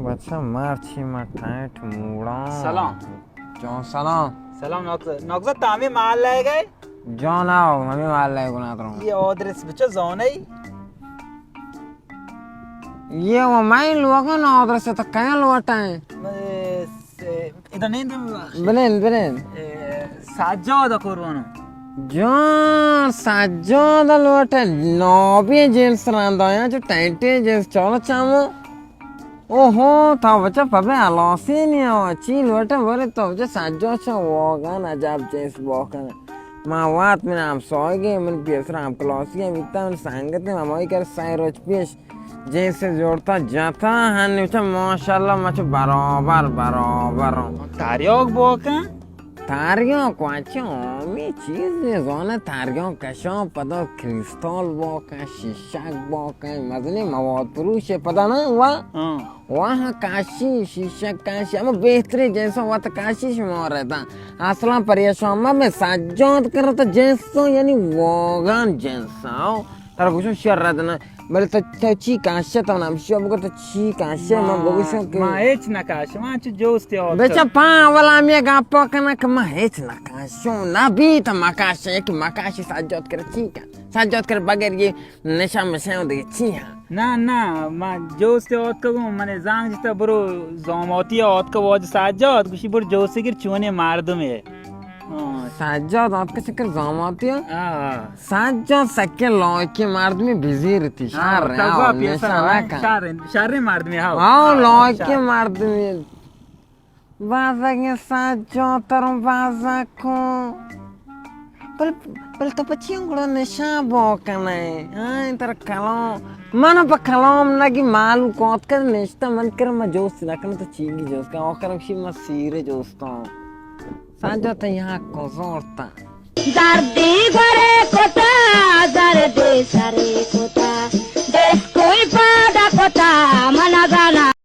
بچہ مرچی ما ٹینٹ موڑاں۔ سلام۔ جان سلام۔ سلام نوکزا، نوکزا تو ہمے محلہ ءَ گئے؟ جان آؤ، ہمے محلہ ءَ گناہ دروں۔ یہ آدرس بچہ زانئی؟ یہ وہ میں لوگوں آدرس تو کیا لوٹا ہے؟ ادا نند۔ بلند، بلند۔ اے، سجاد قربانو۔ جان، سجاد لوٹ نابی جنس رندا یا جو ٹینٹی جنس چالو چامو۔ اوہو، تا بچہ پبے الاسی نیا، چی لوٹ برے تا بچہ سجاد چا واگان عجب جنس باکن۔ ما وات من ہمسایگے، من پیسر ہم کلاسی ہم بیتا، من سنگت ہم ہمائی کر سائے روچ پیش جنس جوڑتا جاتا، ہنی چہ ماشاءاللہ مچ برابر برابر۔ تاریاگ بوکن؟ تاریاگ کوچی ہمی چیز نزانہ، تاریاگ کشان پدا کریستال بوکن، شیشک بوکن، مزنی مواد پروش پدا نہ وا۔ ہاں۔ واہ کاشی، شیشک کاشی، اما بہترین جنسوں وت کاشی شمار رہتا۔ اصلا پریشان مہ بے، سجاد کرتا جنسوں، یعنی واگان جنسوں۔ ترا گوشم شر رد نہ، بلے تو، تو چی کاشے تو نام شو بگو تو چی کاشے، من بگوشم کہ ما ہچ نہ کاشے، ما چو جوستے ہو۔ بچہ پا اولا ہمے گپا کنا کہ ما ہچ نہ کاشوں، نہ بی تو ما کاشے، کہ ما کاشی سجاد کر چی کن؟ سجاد کر بغیر یہ نشہ مشہ دیگہ چی ہاں؟ نہ، نہ، ما جوستے آتکگوں، منے زانگ جتا برو زاماتی آتکا واجہ سجاد، گوشی برو جوستے گر چونے مردمے۔ ہاں۔ سجاد آتکا چکر زاماتی ہاں؟ ہاں، ہاں۔ سجاد سکے لائکی مردمی بزیر تی، ہاں، شر تو گوا پیسر نشہ ہاں، نکن۔ شر، شر مردمی ہاں۔ ہاں، ہاں، لائکی شر۔ مردمی۔ بازگیں سجاد تروں بازگ کن۔ بل، بل تو پچی گڑا نشان بو کنے؟ ہاں، تر کلام۔ من پہ کلام نگی معلوم کات کر نشتہ من کر ما جوست نہ کن تو چیگی جوست کن۔ آخر ہمشی ما سیر جوستاں۔ سجاد تو یہاں کو زورتا۔ دردی گورے